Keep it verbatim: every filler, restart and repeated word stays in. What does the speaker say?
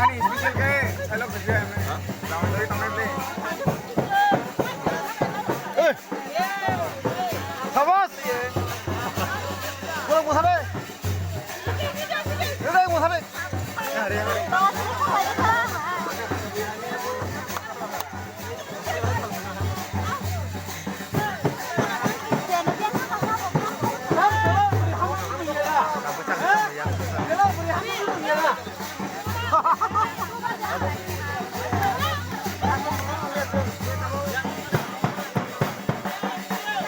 Ani special khe salok khe jai ame. Lamai tongnai le. Sabas. Borok bwsari. Rwdai bwsari.